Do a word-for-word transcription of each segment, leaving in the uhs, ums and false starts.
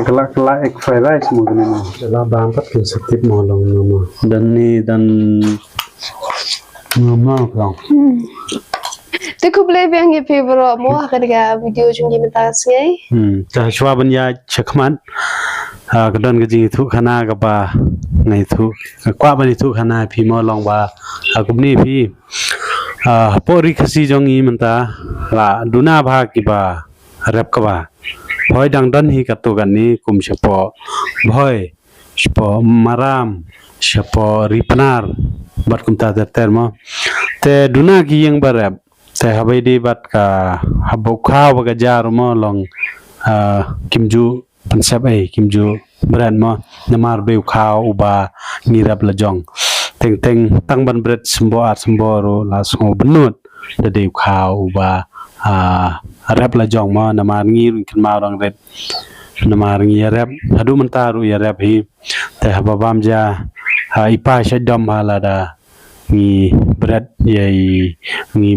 Ka la, ka la egg fried rice mo kane mo. Ka la bam pat kin sa tip mo long no mo. Dan ni dan. Ngam long. Te khublei biang ïa phi baroh mo ha kane ka video jong ngi mynta ka sngi. Hmm. Te shuwa ban ïa shakmat. Ah, ka don ka jingïathuh khana kaba nga ïathuh. Kwah ban ïathuh khana phi mo long ba. Ah, kumne phi. Ah, hapoh ri Khasi jong ngi mynta la duna bha kiba rep kaba. Hoi dang don hi katto katne kum shapoh Bhoi, shapoh Maram, shapoh Ri Pnar, bad kumta ter ter mo. Te duna ki ïing ba rep. Te haba ïadei bad ka haba u khaw ba ka jia ruh mo long, ah, kim ju pynsep ei, kim ju bret mo. Namar ba u khaw uba ngi rep la jong. Teng teng tang ban bret symboh ar symboh ruh la sngew bynnud. Da dei u khaw uba, ah, rep la jong mo, namar ngi ruh ngi kynmaw dang rit. Namar ngi ïa rep, haduh mynta ruh ïa rep hi. Te haba bam ja, ah, i pa sha dom ha lada ngi bret ïa i, ngi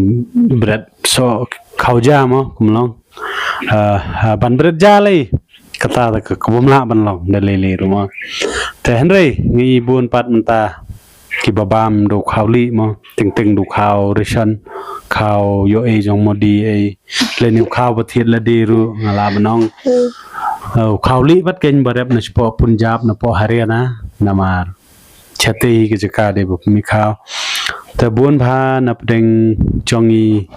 bret so khaw ja mo, kum long. Ah, ah, ban bret ja lei, kata da ka, ka bym lah ban long, da lei lei ruh mo. Te hynrei, ngi bun pat mynta, kiba bam da u khaw lieh mo, teng teng da u khaw ration, khaw ïoh ei jong Modi ei, lane u khaw ba thied lade ruh nga lah ban ong. Hmm. Uh, u khaw lieh bad keiñ ba rep na shapoh Punjab, na poh Haryana, namar. Chate ka jaka dei ba pynmih khaw. Te bun bha na pdeng jong i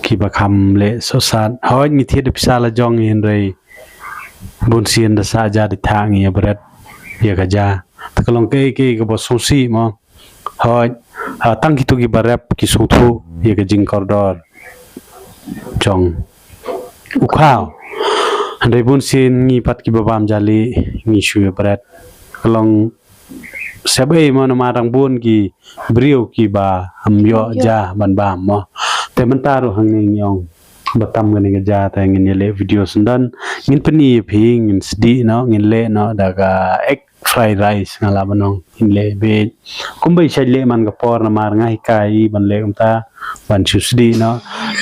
kiba kham leh sohsat. Hooid ngi thied da pisa la jong i hynrei bun sien da sah ja da thah ngi ïa bret ïa ka ja. Te ka long kaei kaei kaba sngewsih mo. Hooid, ah, tang kito kiba rep ki sngewthuh ïa ka jingkordor jong u khaw. Hynrei bun sien ngi pat kiba bam ja lieh ngi shu ïa bret. Ka long sep ei mo namar dang bun ki briew kiba ym ïoh ja ban bam mo. Te mynta ruh hangne ngi ong ba tam kane ka ja te ngin ïa leh video syndon. Ngin pyni ïa phi, ngin sdieh noh, ngin leh noh da ka egg fried rice nga lah ban ong, ngin leh beit. Kumba i shait leh man ka por namar nga hikai i ban leh kumta ban shu sdieh noh.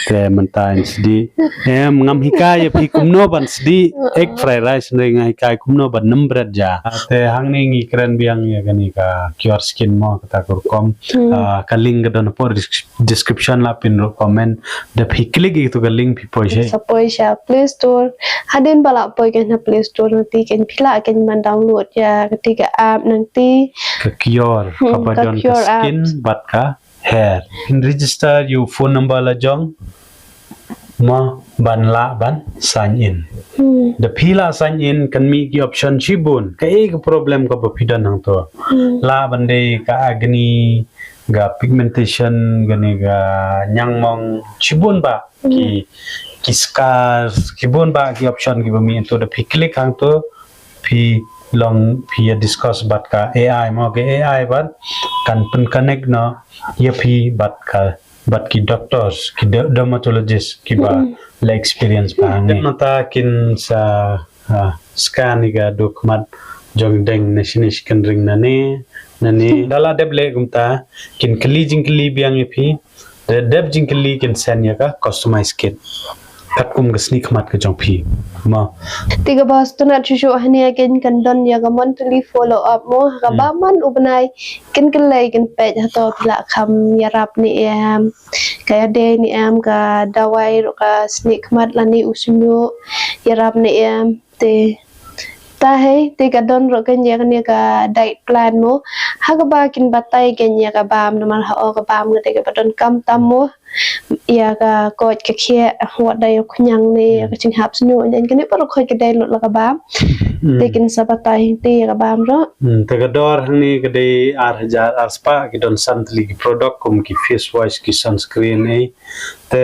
Te mynta in sdieh. Em, ngam hikai ïa phi kumno ban sdieh egg fried rice, hynrei nga hikai kumno ban nym bret ja. Te hangne ngi kren biang ïa kane ka Cure Skin mo kata ka rukom. Hmm. Ah, ka link ka don hapoh description, la pynrung comment. Da phi click ïa katu ka link phi poi sha. Sa poi sha Play Store. Hadien ba la poi kane ha Play Store nangta keiñ phi lah keiñ ban download ïa kata ka app nangta. Ka Cure, hmm, kaba ka don ka Cure app. Skin bad ka hair. Phin register ïa u phone number la jong. Mo ban lah ban sign in. Hmm. Da phi lah sign in kan mih ki option shibun. Kaei ka problem kaba phi don hangto. Hmm. Lah ban dei ka acne, ka pigmentation, kane ka ñiangmong, shibun bah ki, ki scars, shibun bah ki option kiba mih hangto, da phi click hangto, phi long phi ïa discuss bad ka A I mo, ka A I bad kan pyn connect noh ïa phi bad ka, bad ki doctors, ki de-, dermatologist kiba la experience bha hangne. Mynta kin sa ah, scan ïa ka dkhmat jong deng na shane, shi kynreng nane nane. Da la dep leh kumta kin kylli jingkylli biang ïa phi. Da dep jingkylli kin send ïa ka customize kit katkum ka snieh khmat ka jong phi. Mo. Te kaba sngewtynnat shuh shuh hangne keiñ kan don ïa ka monthly follow up mo. Kaba man u bnai kin kylli kin peit hato phi la kham ïarap ne em. Ka ïadei ne em ka dawai ruh ka snieh khmat lane u shñiuh, ïarap ne em. Te ta hei te ka don ruh keiñ ïa kane ka diet plan mo. Ha kaba kin batai keiñ ïa ka bam namar ha o ka bam ka dei kaba donkam tam mo. Ïa ka koit ka khiah, wat da ïa u khñiang ne ïa ka jinghap shñiuh, ïa kane baroh khoit ka dei lut la ka bam. Hmm. Te kin sa batai te ïa ka bam ruh. Hmm, te ka dor hangne ka dei ar hajar ar spah, ki don san tylli ki product kum ki face wash, ki sunscreen ei. Te,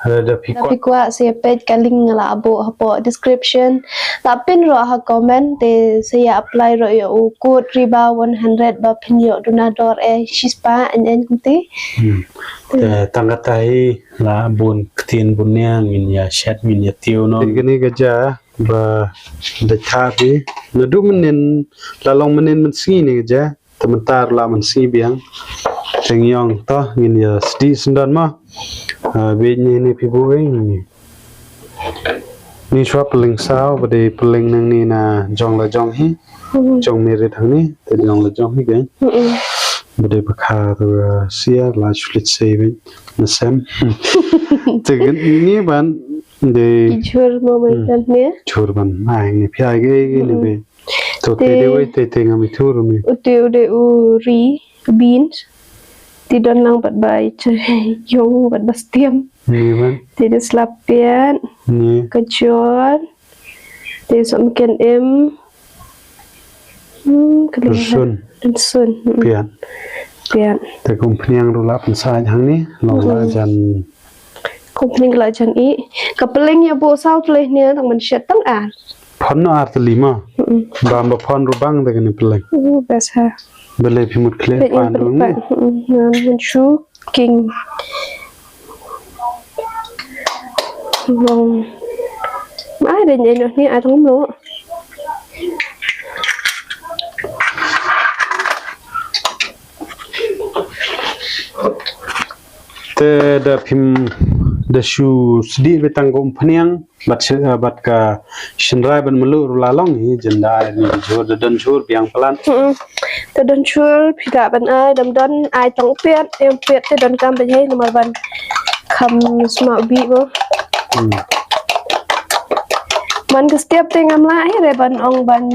eh, da phi kwah, da phi kwah sa ïa peit ka link nga la buh hapoh description. La pyn ruh ha comment te sa ïa apply ruh ïa u code Riba one hundred ba phin ïoh duna dor eh shispah, en en kumta. Hmm. Te tang kata hi la bun ktien bun niang ngin ïa shet ngin ïa tiew noh. Te kane ka ja ba da tha phi naduh mynnin, la long mynnin mynsngi ne ka ja. Te mynta ruh la mynsngi biang. Te ngi ong to ngin ïa sdieh syndon mo. Ah, beit ne ne phi buh ei. Ni shuwa pylleng saw, ba dei pylleng nangne na jong la jong hi. Hmm. Jong Mary hangne, te jong la jong hi kein. Hmm. Ba dei ba kha tu, uh, siar la shulit sei ba na sem. Te ni ban dei. Jhur mo mai Hmm. kan ne. Jhur ban ai ni phi ai ge ge ni Hmm. be. To te Te dei wei te te ngam i tur mi. U te u dei u ri beans. Te don lang bad ba i che yung bad ba stiam. Ni ban. Te dei slap piat. Ni. Kajor. Te som ken im. Hmm, kali Rynsun. Rynsun. Hmm. Piat. Piat. Te kum pniang ru la pynsa hangne. Long la Hmm. jan. Kum pniang la jan i. Ka pylleng ya bo saw tleh ne tang man shet tang ar. Phon no ar tylli ma. Hmm. Ba ba phon ru bang de kani pylleng. Uh, bas ha. Bele phi mut khleh Phi pan mut dong khleh ni. pan. Hmm, hmm, hmm, shu king. Long. Ai de nyai noh ni ai tang lo. Te da phim da shu sdi be tang ko pniang. Bad shi-, eh, bad ka shynrai ban melu ru la long hi jynda ni jhur da don jhur biang palat. Hmm. Te don jhur phi da ban ai dam don ai tang u piat, em piat te don kam ban hei namar ban kham sma u bi bo. Hmm. Man ka step te ngam la hi re ban ong ban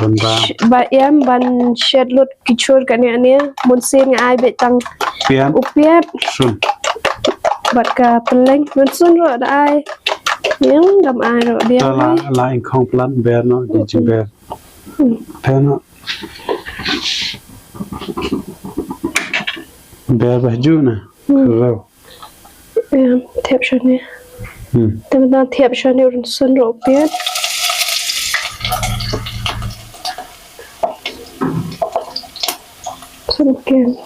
Ban ba. sh-, ba em ban shet lut ki jhur kane ne mun sin nga ai be tang Piat. u piat. Sun. Bad ka pylleng mun sun ro da ai. Yang dam ai ro dia. Ta la, ai. La in khong plat ber no, di jing ber. Hmm. Ber no. Ber ba ju na. Hmm. Rau. Em, thiap shane. Hmm. Te mynta thiap shane u rynsun ro piat. Sun ken.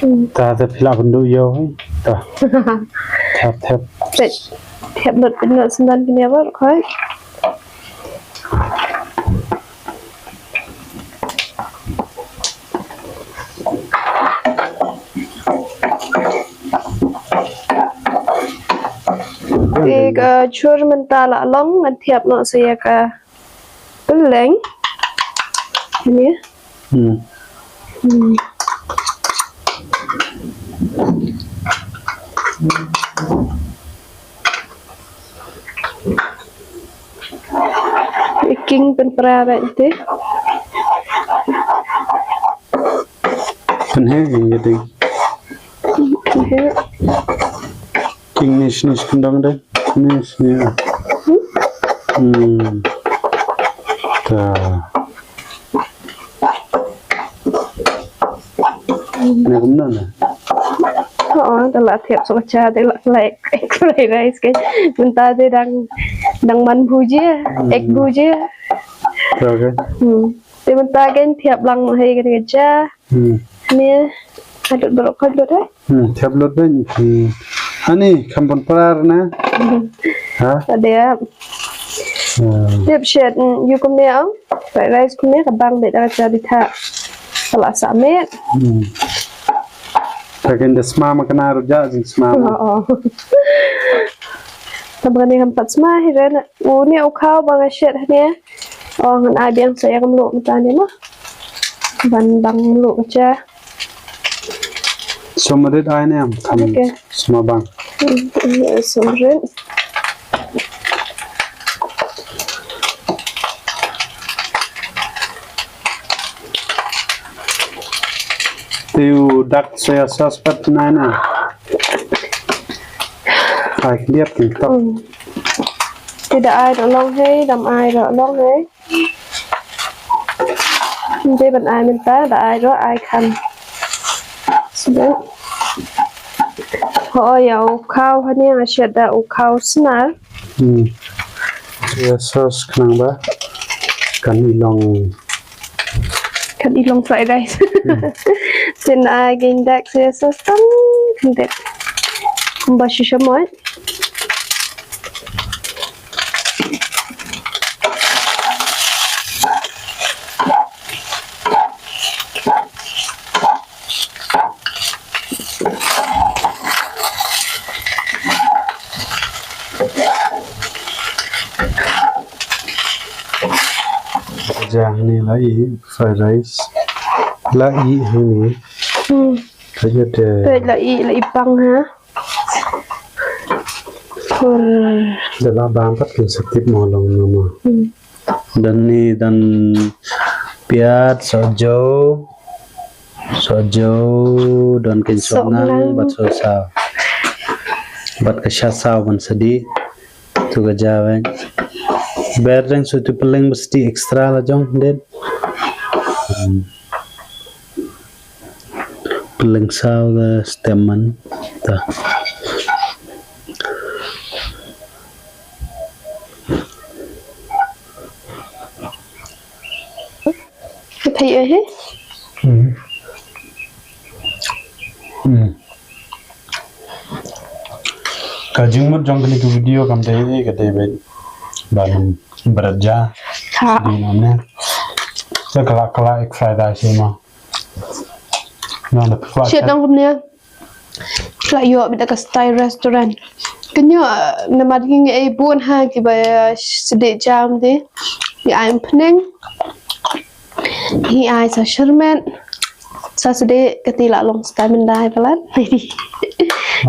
Hmm. Ta te phi la ban du yo, eh. Ta. Thiap, thiap. Thiap. Thiap lut pynlut sendal kini apa, khoi? Te ka jhur mynta la long, ngan thiap noh sa ïa ka pylleng. Ni. Hmm. Hmm. King pynpra ba ite. Pynhe king ite. Pynhe. King ni sni skundang de. Ni sni. Hmm. Ta. Ne kumno ne? Oh, da la thiap sa cha, da la, like, fried rice ke. Mynta te dang, dang man bhujia, egg bhujia. Okay. Hmm. Te mynta ke thiap lang mo he ke cha. Hmm. Ne, adut balok ka adut he. Hmm, thiap lut ben. Hmm. Ani, kham pynpra na. Ha? Adep. Hmm. Thiap shet, hmm, yu kumne ong. Fried rice kumne ka bang bet da cha di tha. Ka la sa met. Hmm. Ka ken da sma ma kana ru ja jing sma ma. Oh, oh. Tam kane kham pat sma hi ren. U ne u khaw bang a shet ne. Oh, ngan ai biang sa ïa ka mluh mynta ne mo. Ban bang mluh ka cha. Sumrit ai ne am, kham Okay. sma bang. Mm, mm, sumrit. Te u dak soya sauce pat nai na. Ai, liat kin tok. Mm. Te da ai da long hei, dam ai da long hei. Te ban ai mynta, da ai ruh, ai kham. Sida. Ho, ïa u khaw hani nga shet da u khaw snar. Hmm. Ïa sauce khnang ba. Kan i long. Kan i long fried rice. Hmm. Tin ai gain dak ïa sauce tang. Kan dak. Kumba shisha moi. Hangne la i fried rice. La i hangne. Hmm. Ka jot, eh, Te la i, la i pang ha. Kur. Da la bam pat kin sa tip mo long mo. Hmm. Don ni don piat, sohjew. Sohjew, don kin sohnang, sohnang bad sohsaw. Bad ka shasaw ban sdih. Tu ka jaw eh. Ber dang sutu pylleng ba sdih extra la jong, ded. Hmm. Pylleng saw la stem man. Ta. Ka thei eh, he? Hmm. Hmm. Ka jingmut jong kane ka video kam dei, ka dei ba, ba nang bret ja. Ha. Di nane. Sa kala kala ek fried rice ma. Na na fried. Shit nang kumne. Kala ïoh bit ka style restaurant. Kynyo, namar ngi ei bun ha kiba sdih jam de. Ngi ai pneng. Ngi ai sa shermet. Sa sdih kati la long style mynda palat.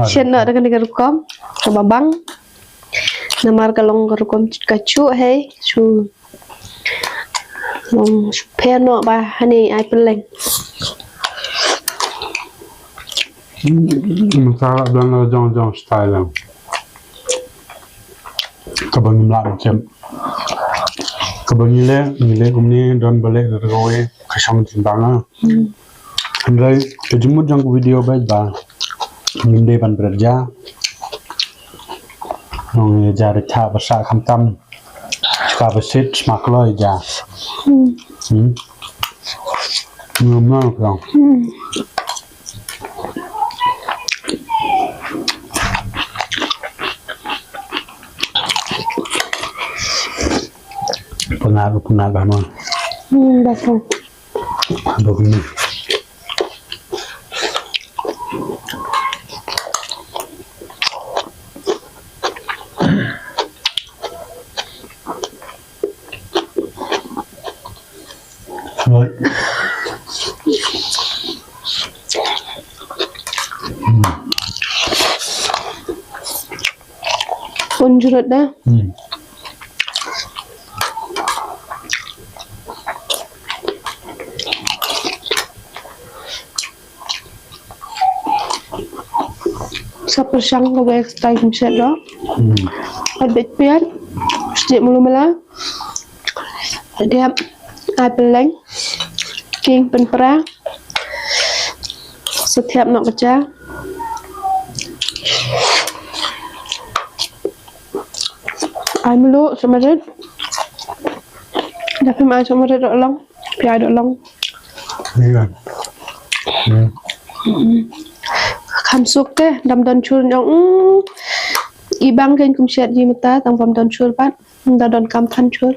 Shen no da kane ka rukom. Kaba bang. Namar ka long ka rukom ka chu hei. Chu. Long shu pher noh ba hangne ai pylleng. Masala blang la jong jong style lang. Kaba ngim lah ban chem. Kaba ngi leh, ngi leh kumne don ba leh da kawei ka shong jingdang ah. Hmm. Hynrei ka jingmut jong ka video ba ba ngim dei ban bret ja. Nong ïa ja da kha ba sa khamtam. Ka ba sit sma kloi ja. Hmm. Hmm. Ngam na ka. Hmm. Pynat, pynat ba ma. Hmm, ba ka. Ba ka ni. Right. Pun jurut da. Hmm. Sa pyrshang ka wei style kumshet do. Hmm. At bit piat. Sdih mulu mala. Dep ai pylleng. King pynpra. Sa thiap nok kacha. Ai mulu samarit. Dep ai samarit do long. Phi ai do long. Iya. Hmm. Kham suk te, dam don chur nyong. Mm. I bang kein kumshet ji mata, tang bam don chur pat. Da don kam than chur.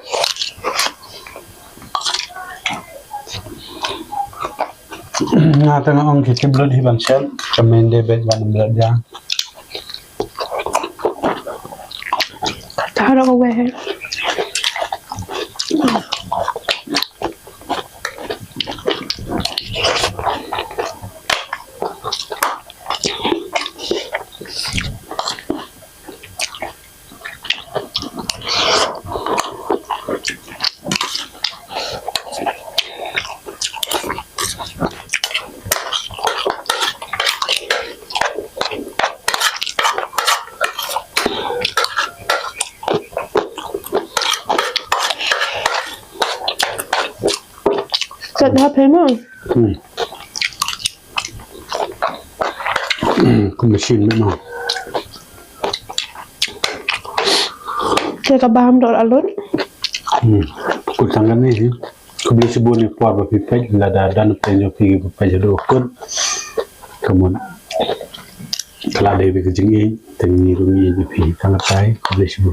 Nga tang ong ki kiblut hi ban shet, chamen de bet ban blut ja. Taro ko weh. Kat hap hema. Hmm. Hmm, kum machine mo. Te ka bam dor alun. Hmm. Kut tang kane hi. Khublei shibun ïa por ba phi peit, lada don peit jong phi ba peit haduh kut. Ka mut ka la dei bad ka jingïeit, te ngi ruh ngi ïeit ïa phi tang katai, khublei shibun.